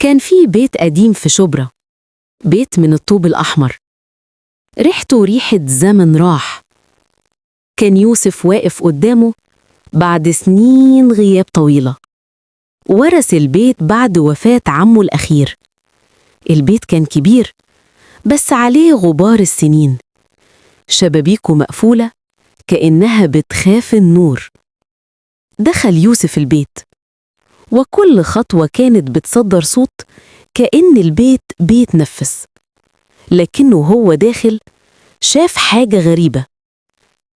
كان في بيت قديم في شبرا، بيت من الطوب الأحمر، ريحته ريحة زمن راح. كان يوسف واقف قدامه بعد سنين غياب طويلة. ورث البيت بعد وفاة عمه الأخير. البيت كان كبير بس عليه غبار السنين، شبابيكه مقفولة كأنها بتخاف النور. دخل يوسف البيت، وكل خطوة كانت بتصدر صوت كأن البيت بيتنفس. لكنه هو داخل شاف حاجة غريبة: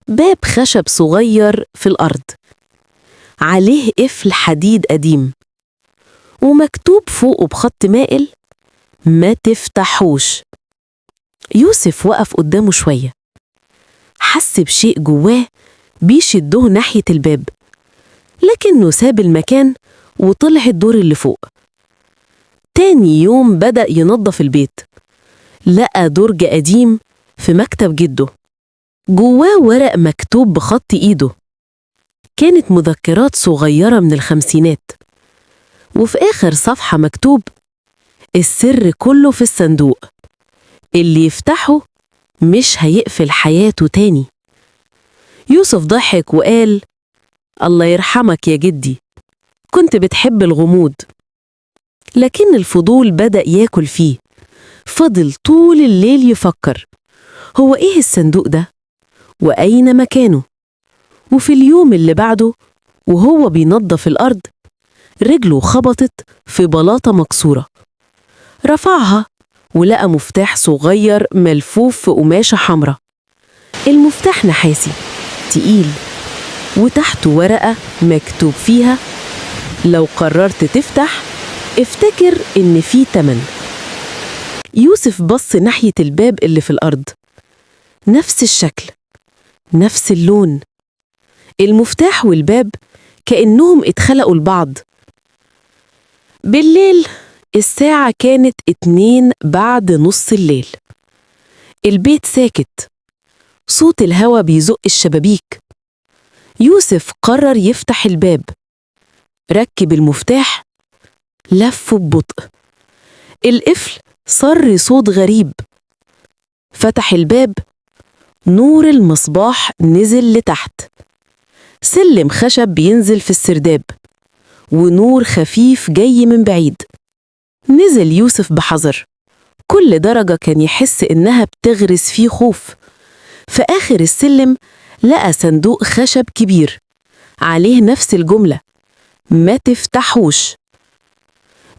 باب خشب صغير في الأرض، عليه قفل حديد قديم، ومكتوب فوقه بخط مائل: ما تفتحوش. يوسف وقف قدامه شوية، حس بشيء جواه بيشده ناحية الباب، لكنه ساب المكان وطلع الدور اللي فوق. تاني يوم بدأ ينظف البيت، لقى درج قديم في مكتب جده، جواه ورق مكتوب بخط إيده. كانت مذكرات صغيرة من الخمسينات، وفي آخر صفحة مكتوب: السر كله في الصندوق، اللي يفتحه مش هيقفل حياته تاني. يوسف ضحك وقال: الله يرحمك يا جدي، كنت بتحب الغموض. لكن الفضول بدأ ياكل فيه. فضل طول الليل يفكر: هو إيه الصندوق ده؟ وأين مكانه؟ وفي اليوم اللي بعده، وهو بينظف الأرض، رجله خبطت في بلاطة مكسورة. رفعها ولقى مفتاح صغير ملفوف في قماشة حمراء. المفتاح نحاسي تقيل، وتحته ورقة مكتوب فيها: لو قررت تفتح، افتكر إن في تمن. يوسف بص ناحية الباب اللي في الأرض، نفس الشكل، نفس اللون. المفتاح والباب كأنهم اتخلقوا لبعض. بالليل، الساعة كانت 1:02 الليل. البيت ساكت، صوت الهوا بيزق الشبابيك. يوسف قرر يفتح الباب. ركب المفتاح، لفه ببطء، القفل صر صوت غريب. فتح الباب، نور المصباح نزل لتحت. سلم خشب بينزل في السرداب، ونور خفيف جاي من بعيد. نزل يوسف بحذر، كل درجة كان يحس إنها بتغرس فيه خوف. في آخر السلم لقى صندوق خشب كبير عليه نفس الجملة: ما تفتحوش.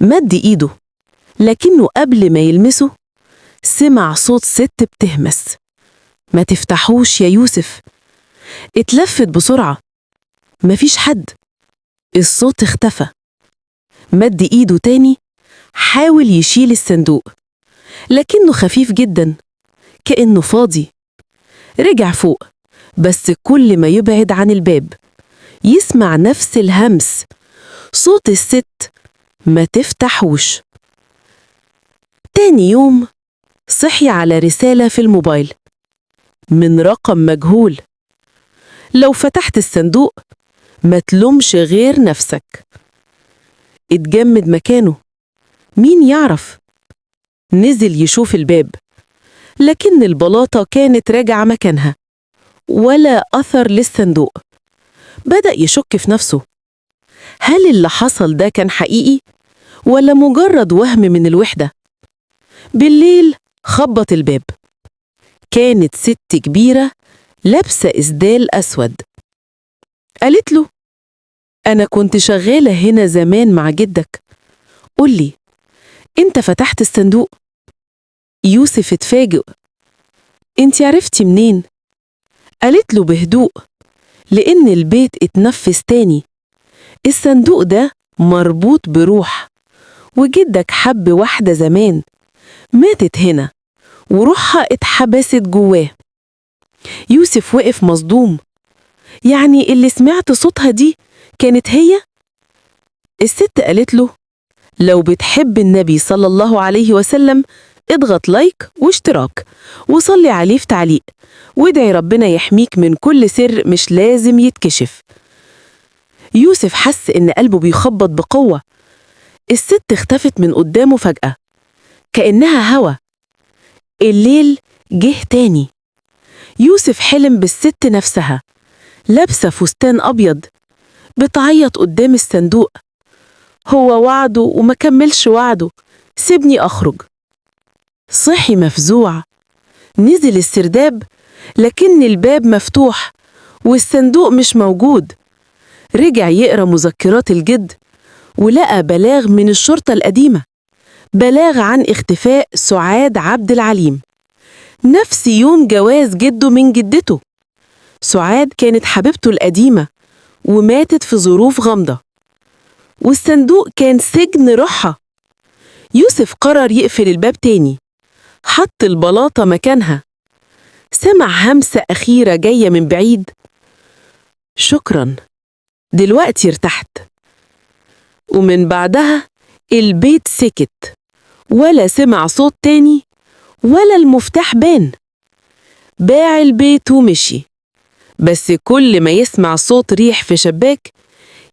مد إيده، لكنه قبل ما يلمسه سمع صوت ست بتهمس: ما تفتحوش يا يوسف. اتلفت بسرعة، مفيش حد، الصوت اختفى. مد ايده تاني، حاول يشيل الصندوق، لكنه خفيف جدا، كأنه فاضي. رجع فوق، بس كل ما يبعد عن الباب يسمع نفس الهمس، صوت الست: ما تفتحوش. تاني يوم صحي على رسالة في الموبايل من رقم مجهول: لو فتحت الصندوق ما تلومش غير نفسك. اتجمد مكانه، مين يعرف؟ نزل يشوف الباب، لكن البلاطة كانت راجعة مكانها، ولا أثر للصندوق. بدأ يشك في نفسه، هل اللي حصل ده كان حقيقي ولا مجرد وهم من الوحدة؟ بالليل خبط الباب. كانت ست كبيرة لابسة إسدال أسود. قالت له: أنا كنت شغالة هنا زمان مع جدك، قولي، أنت فتحت الصندوق؟ يوسف اتفاجئ: أنت عرفتي منين؟ قالت له بهدوء: لأن البيت اتنفس تاني. الصندوق ده مربوط بروح، وجدك حب واحدة زمان ماتت هنا، وروحها اتحبست جواه. يوسف وقف مصدوم، يعني اللي سمعت صوتها دي كانت هي؟ الست قالت له: لو بتحب النبي صلى الله عليه وسلم، اضغط like واشتراك وصلي عليه في تعليق، وادعي ربنا يحميك من كل سر مش لازم يتكشف. يوسف حس إن قلبه بيخبط بقوة. الست اختفت من قدامه فجأة كأنها هوا. الليل جه تاني. يوسف حلم بالست نفسها، لابسة فستان أبيض، بتعيط قدام الصندوق. هو وعده وما كملش وعده، سيبني أخرج. صحي مفزوع، نزل السرداب، لكن الباب مفتوح والصندوق مش موجود. رجع يقرأ مذكرات الجد ولقى بلاغ من الشرطة القديمة، بلاغ عن اختفاء سعاد عبد العليم نفس يوم جواز جده من جدته. سعاد كانت حبيبته القديمة وماتت في ظروف غامضة، والصندوق كان سجن روحها. يوسف قرر يقفل الباب تاني، حط البلاطة مكانها. سمع همسة أخيرة جاية من بعيد: شكراً، دلوقتي ارتحت. ومن بعدها البيت سكت، ولا سمع صوت تاني ولا المفتاح بان. باع البيت ومشي، بس كل ما يسمع صوت ريح في شباك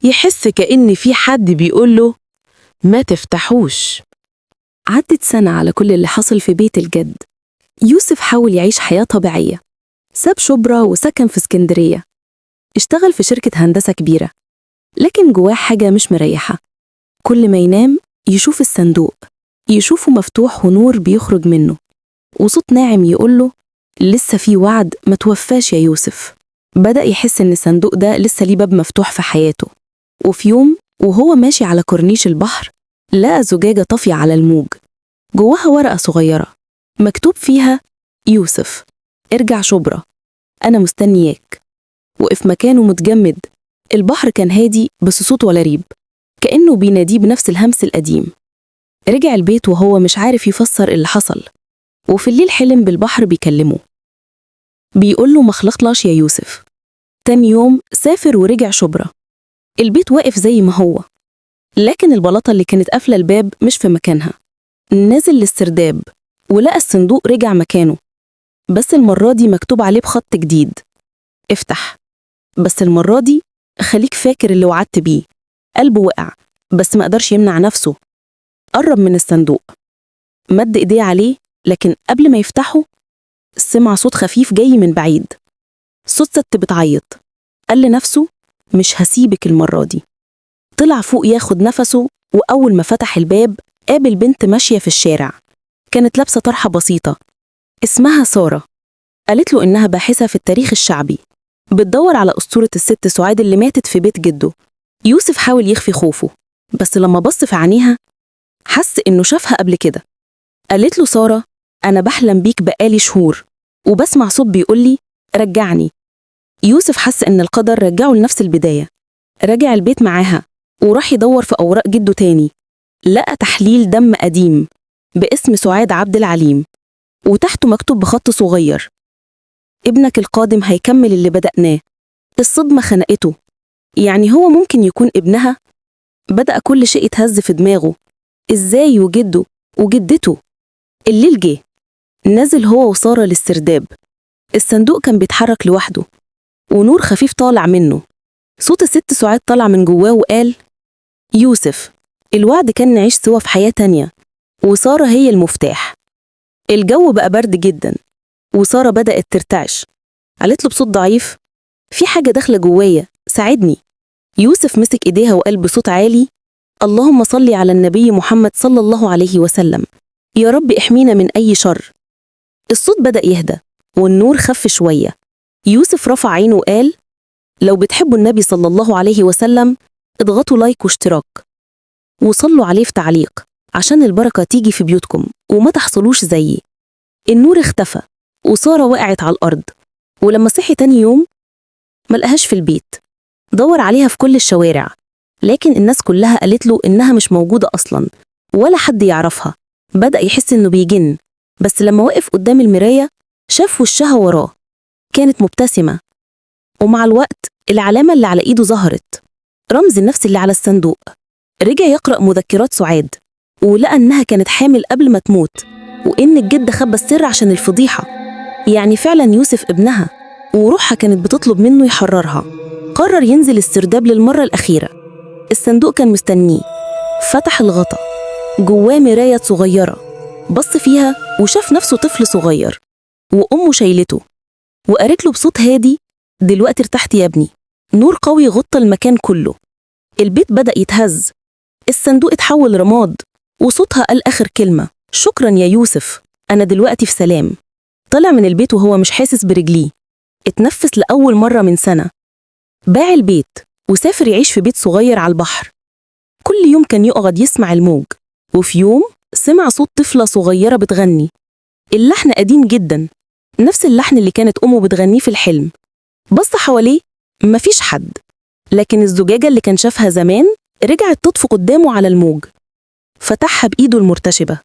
يحس كأن في حد بيقوله ما تفتحوش. عدت سنة على كل اللي حصل في بيت الجد. يوسف حاول يعيش حياة طبيعية، ساب شبرا وسكن في اسكندرية، اشتغل في شركة هندسة كبيرة، لكن جواه حاجة مش مريحة. كل ما ينام يشوف الصندوق، يشوفه مفتوح ونور بيخرج منه، وصوت ناعم يقوله لسه في وعد ما توفاش يا يوسف. بدأ يحس إن الصندوق ده لسه ليه باب مفتوح في حياته. وفي يوم وهو ماشي على كورنيش البحر لقى زجاجة طافية على الموج، جواها ورقة صغيرة مكتوب فيها: يوسف ارجع شبرا، أنا مستنياك. وقف مكانه متجمد. البحر كان هادي بس صوته غريب، كأنه بيناديه بنفس الهمس القديم. رجع البيت وهو مش عارف يفسر اللي حصل. وفي الليل حلم بالبحر بيكلمه، بيقول له ما خلقلاش يا يوسف. تاني يوم سافر ورجع شبرا. البيت واقف زي ما هو، لكن البلاطة اللي كانت قافلة الباب مش في مكانها. نزل للسرداب ولقى الصندوق رجع مكانه، بس المرة دي مكتوب عليه بخط جديد: افتح، بس المرة دي خليك فاكر اللي وعدت بيه. قلبه وقع بس ما قدرش يمنع نفسه. قرب من الصندوق، مد ايديه عليه، لكن قبل ما يفتحه سمع صوت خفيف جاي من بعيد، صوت ست بتعيط. قال لنفسه مش هسيبك المرة دي. طلع فوق ياخد نفسه، وأول ما فتح الباب قابل بنت ماشية في الشارع، كانت لابسة طرحة بسيطة، اسمها سارة. قالت له إنها باحثة في التاريخ الشعبي، بتدور على أسطورة الست سعاد اللي ماتت في بيت جده. يوسف حاول يخفي خوفه، بس لما بص في عينيها حس إنه شافها قبل كده. قالت له سارة: أنا بحلم بيك بقالي شهور، وبسمع صوت بيقولي رجعني. يوسف حس إن القدر رجعه لنفس البداية. رجع البيت معاها وراح يدور في أوراق جده تاني، لقى تحليل دم قديم باسم سعاد عبد العليم، وتحته مكتوب بخط صغير: ابنك القادم هيكمل اللي بدأناه. الصدمة خنقته، يعني هو ممكن يكون ابنها؟ بدأ كل شيء يتهز في دماغه، إزاي وجده وجدته؟ الليل جه، نزل هو وسارة للسرداب. الصندوق كان بيتحرك لوحده ونور خفيف طالع منه. صوت الست سعاد طلع من جواه وقال: يوسف، الوعد كان نعيش سوا في حياة تانية، وسارة هي المفتاح. الجو بقى برد جدا وسارة بدأت ترتعش. قالت له بصوت ضعيف: في حاجة داخلة جوايا، ساعدني. يوسف مسك إيديها وقال بصوت عالي: اللهم صل على النبي محمد صلى الله عليه وسلم، يا رب احمينا من أي شر. الصوت بدأ يهدى والنور خف شوية. يوسف رفع عينه وقال: لو بتحبوا النبي صلى الله عليه وسلم اضغطوا لايك واشتراك، وصلوا عليه في تعليق عشان البركة تيجي في بيوتكم وما تحصلوش زيي. النور اختفى وسارة وقعت على الأرض، ولما صحي تاني يوم ملقهاش في البيت. دور عليها في كل الشوارع، لكن الناس كلها قالت له إنها مش موجودة أصلا ولا حد يعرفها. بدأ يحس إنه بيجن، بس لما وقف قدام المراية شاف وشها وراه، كانت مبتسمة. ومع الوقت العلامة اللي على إيده ظهرت، رمز النفس اللي على الصندوق. رجع يقرأ مذكرات سعاد ولقى إنها كانت حامل قبل ما تموت، وإن الجد خبى السر عشان الفضيحة. يعني فعلا يوسف ابنها، وروحها كانت بتطلب منه يحررها. قرر ينزل السرداب للمرة الأخيرة. الصندوق كان مستنيه، فتح الغطا، جواه مراية صغيرة. بص فيها وشاف نفسه طفل صغير وأمه شايلته، وقالت له بصوت هادي: دلوقتي ارتحت يا ابني. نور قوي غطى المكان كله. البيت بدأ يتهز، الصندوق اتحول رماد، وصوتها قال آخر كلمة: شكرا يا يوسف، أنا دلوقتي في سلام. طلع من البيت وهو مش حاسس برجليه. اتنفس لأول مرة من سنة. باع البيت وسافر يعيش في بيت صغير على البحر. كل يوم كان يقعد يسمع الموج، وفي يوم سمع صوت طفلة صغيرة بتغني. اللحن قديم جدا، نفس اللحن اللي كانت أمه بتغنيه في الحلم. بص حواليه، مفيش حد، لكن الزجاجة اللي كان شافها زمان رجعت تطفو قدامه على الموج. فتحها بإيده المرتشبة.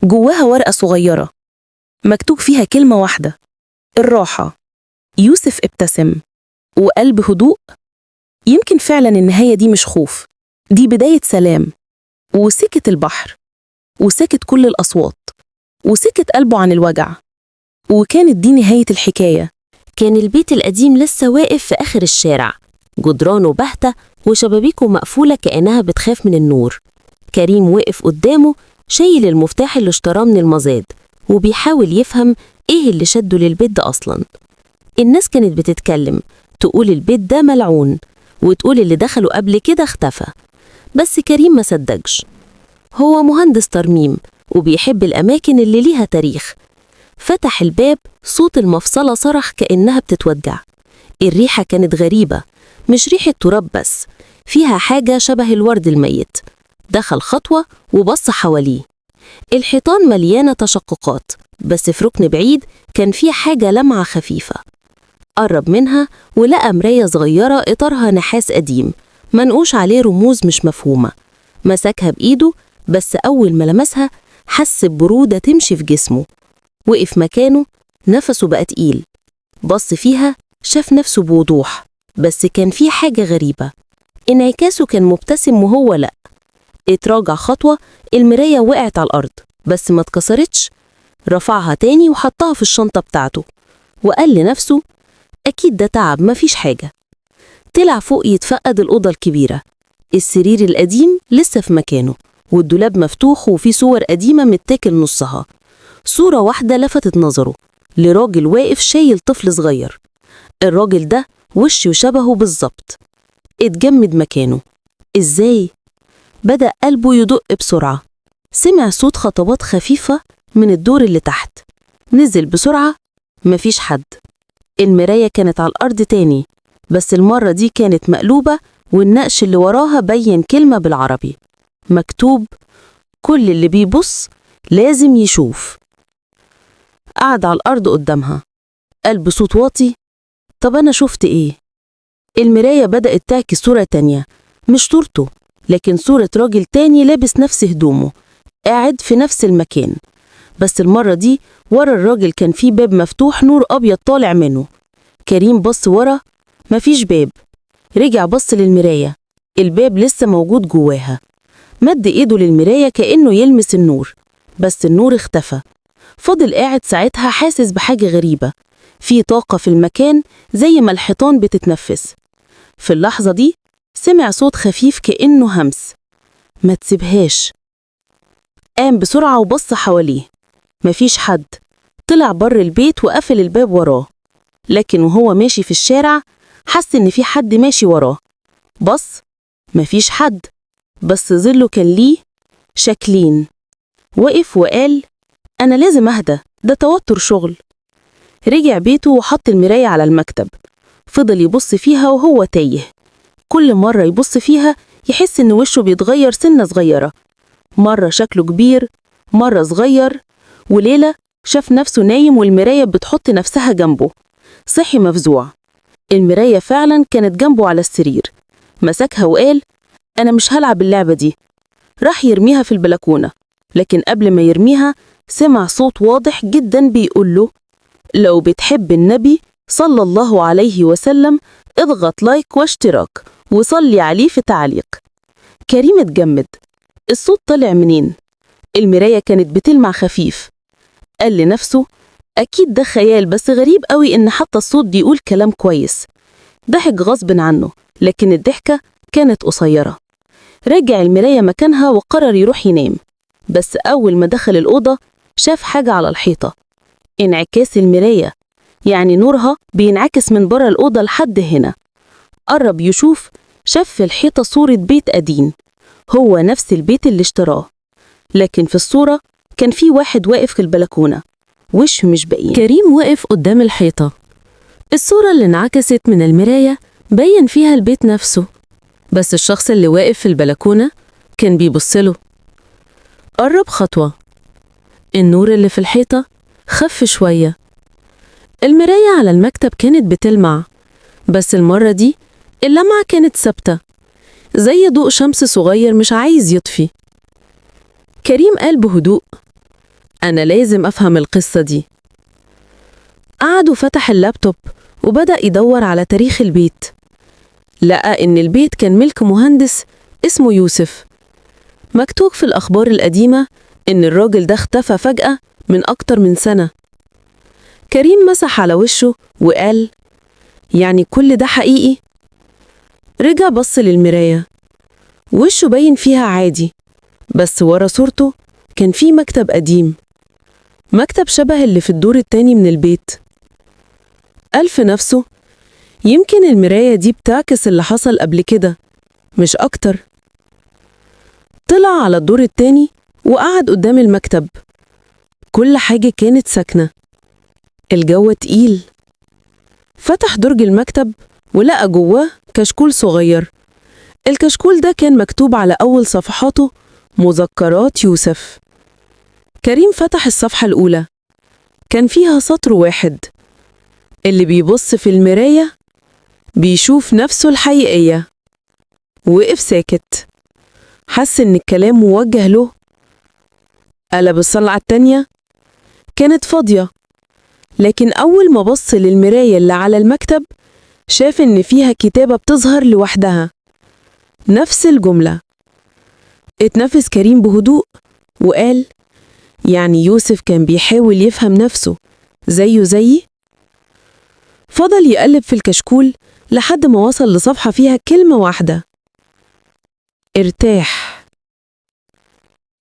جواها ورقة صغيرة مكتوب فيها كلمة واحدة: الراحة. يوسف ابتسم وقال بهدوء: يمكن فعلا النهاية دي مش خوف، دي بداية سلام. وسكت البحر، وسكت كل الأصوات، وسكت قلبه عن الوجع. وكانت دي نهاية الحكاية. كان البيت القديم لسه واقف في آخر الشارع، جدرانه باهتة وشبابيكه مقفولة كأنها بتخاف من النور. كريم وقف قدامه شايل المفتاح اللي اشتراه من المزاد، وبيحاول يفهم إيه اللي شده للبيت ده أصلا. الناس كانت بتتكلم، تقول البيت ده ملعون، وتقول اللي دخله قبل كده اختفى. بس كريم ما صدقش. هو مهندس ترميم وبيحب الأماكن اللي ليها تاريخ. فتح الباب، صوت المفصلة صرخ كأنها بتتوجع. الريحة كانت غريبة، مش ريحة تراب بس، فيها حاجة شبه الورد الميت. دخل خطوة وبص حواليه. الحيطان مليانة تشققات، بس في ركن بعيد كان في حاجة لمعة خفيفة. قرب منها ولقى مراية صغيرة إطارها نحاس قديم منقوش عليه رموز مش مفهومة. مسكها بإيده، بس أول ما لمسها حس ببرودة تمشي في جسمه. وقف مكانه، نفسه بقى تقيل. بص فيها، شاف نفسه بوضوح، بس كان في حاجة غريبة، انعكاسه كان مبتسم وهو لأ. اتراجع خطوة، المراية وقعت على الأرض بس ما اتكسرتش. رفعها تاني وحطها في الشنطة بتاعته، وقال لنفسه: أكيد ده تعب، مفيش حاجة. طلع فوق يتفقد الأوضة الكبيرة. السرير القديم لسه في مكانه، والدولاب مفتوح وفيه صور قديمة متاكل نصها. صورة واحدة لفتت نظره، لراجل واقف شايل طفل صغير. الراجل ده وشه شبهه بالظبط. اتجمد مكانه. إزاي؟ بدأ قلبه يدق بسرعة. سمع صوت خطوات خفيفة من الدور اللي تحت. نزل بسرعة، مفيش حد. المراية كانت على الأرض تاني، بس المرة دي كانت مقلوبة، والنقش اللي وراها بين كلمة بالعربي مكتوب: كل اللي بيبص لازم يشوف. قعد على الأرض قدامها، قال بصوت واطي: طب أنا شفت إيه؟ المراية بدأت تعكس صورة تانية، مش صورته، لكن صورة راجل تاني لابس نفس هدومه، قاعد في نفس المكان، بس المرة دي ورا الراجل كان في باب مفتوح، نور أبيض طالع منه. كريم بص ورا، مفيش باب. رجع بص للمراية، الباب لسه موجود جواها. مد إيده للمراية كأنه يلمس النور، بس النور اختفى. فضل قاعد ساعتها حاسس بحاجة غريبة، في طاقة في المكان زي ما الحيطان بتتنفس. في اللحظة دي سمع صوت خفيف كأنه همس: ما تسيبهاش. قام بسرعة وبص حواليه، مفيش حد. طلع بر البيت وقفل الباب وراه، لكن وهو ماشي في الشارع حس إن في حد ماشي وراه. بص، مفيش حد، بس ظله كان ليه شكلين. وقف وقال: أنا لازم أهدى، ده توتر شغل. رجع بيته وحط المراية على المكتب. فضل يبص فيها وهو تايه. كل مرة يبص فيها يحس إن وشه بيتغير سنة صغيرة، مرة شكله كبير، مرة صغير. وليلة شاف نفسه نايم والمراية بتحط نفسها جنبه. صحي مفزوع، المراية فعلا كانت جنبه على السرير. مسكها وقال: أنا مش هلعب اللعبة دي. راح يرميها في البلكونة، لكن قبل ما يرميها سمع صوت واضح جدا بيقول له: لو بتحب النبي صلى الله عليه وسلم اضغط like واشتراك وصلي عليه في تعليق. كريم اتجمد، الصوت طلع منين؟ المراية كانت بتلمع خفيف. قال لنفسه: أكيد ده خيال، بس غريب قوي إن حتى الصوت بيقول كلام كويس. ضحك غصب عنه، لكن الضحكة كانت قصيرة. رجع المراية مكانها وقرر يروح ينام. بس أول ما دخل الأوضة شاف حاجة على الحيطة، انعكاس المراية، يعني نورها بينعكس من بره الأوضة لحد هنا. قرب يشوف، شاف في الحيطة صورة بيت قديم، هو نفس البيت اللي اشتراه، لكن في الصورة كان في واحد واقف في البلكونة، وشه مش باين. كريم وقف قدام الحيطة. الصورة اللي انعكست من المراية بين فيها البيت نفسه، بس الشخص اللي واقف في البلكونة كان بيبصله. قرب خطوة، النور اللي في الحيطة خف شوية. المراية على المكتب كانت بتلمع، بس المرة دي اللمعة كانت ثابتة، زي ضوء شمس صغير مش عايز يطفي. كريم قال بهدوء: أنا لازم أفهم القصة دي. قعد وفتح اللابتوب وبدأ يدور على تاريخ البيت. لقى إن البيت كان ملك مهندس اسمه يوسف. مكتوب في الأخبار القديمة إن الراجل ده اختفى فجأة من أكتر من سنة. كريم مسح على وشه وقال: يعني كل ده حقيقي؟ رجع بص للمراية، وشه باين فيها عادي، بس ورا صورته كان في مكتب قديم، مكتب شبه اللي في الدور التاني من البيت. قال في نفسه: يمكن المراية دي بتعكس اللي حصل قبل كده، مش أكتر. طلع على الدور التاني وقعد قدام المكتب. كل حاجة كانت ساكنة، الجو تقيل. فتح درج المكتب ولقى جواه كشكول صغير. الكشكول ده كان مكتوب على أول صفحاته مذكرات يوسف. كريم فتح الصفحة الأولى، كان فيها سطر واحد: اللي بيبص في المراية بيشوف نفسه الحقيقية. وقف ساكت، حس إن الكلام موجه له. قلب الصلعة التانية، كانت فاضية، لكن أول ما بص للمراية اللي على المكتب شاف إن فيها كتابة بتظهر لوحدها، نفس الجملة. اتنفس كريم بهدوء وقال: يعني يوسف كان بيحاول يفهم نفسه زيه زيي؟ فضل يقلب في الكشكول لحد ما وصل لصفحة فيها كلمة واحدة: ارتاح.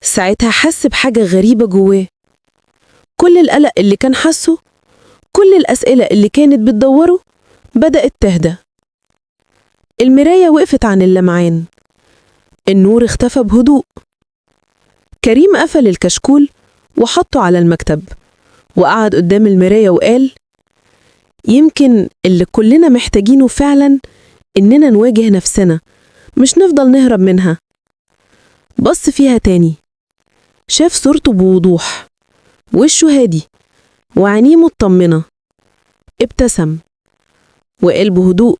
ساعتها حس بحاجة غريبة جواه. كل القلق اللي كان حاسه، كل الأسئلة اللي كانت بتدوره، بدأت تهدى. المراية وقفت عن اللمعان، النور اختفى بهدوء. كريم قفل الكشكول وحطه على المكتب وقعد قدام المراية وقال: يمكن اللي كلنا محتاجينه فعلا إننا نواجه نفسنا، مش نفضل نهرب منها. بص فيها تاني، شاف صورته بوضوح، وشه هادي وعينيه مطمنة. ابتسم وقال بهدوء: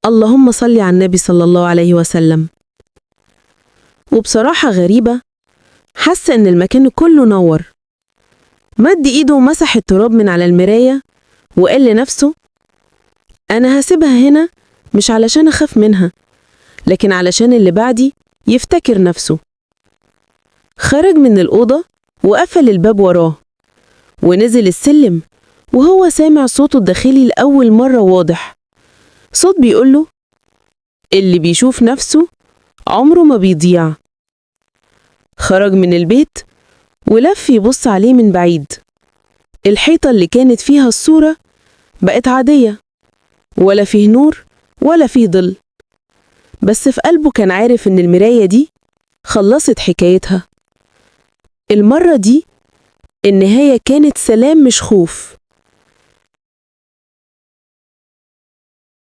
اللهم صل على النبي صلى الله عليه وسلم. وبصراحة غريبة حس إن المكان كله نور. مد إيده ومسح التراب من على المراية وقال لنفسه: أنا هسيبها هنا مش علشان أخاف منها، لكن علشان اللي بعدي يفتكر نفسه. خرج من الأوضة وقفل الباب وراه ونزل السلم وهو سامع صوته الداخلي لأول مرة واضح، صوت بيقوله: اللي بيشوف نفسه عمره ما بيضيع. خرج من البيت ولف يبص عليه من بعيد. الحيطة اللي كانت فيها الصورة بقت عادية، ولا فيه نور ولا فيه ظل، بس في قلبه كان عارف إن المراية دي خلصت حكايتها. المرة دي النهاية كانت سلام مش خوف.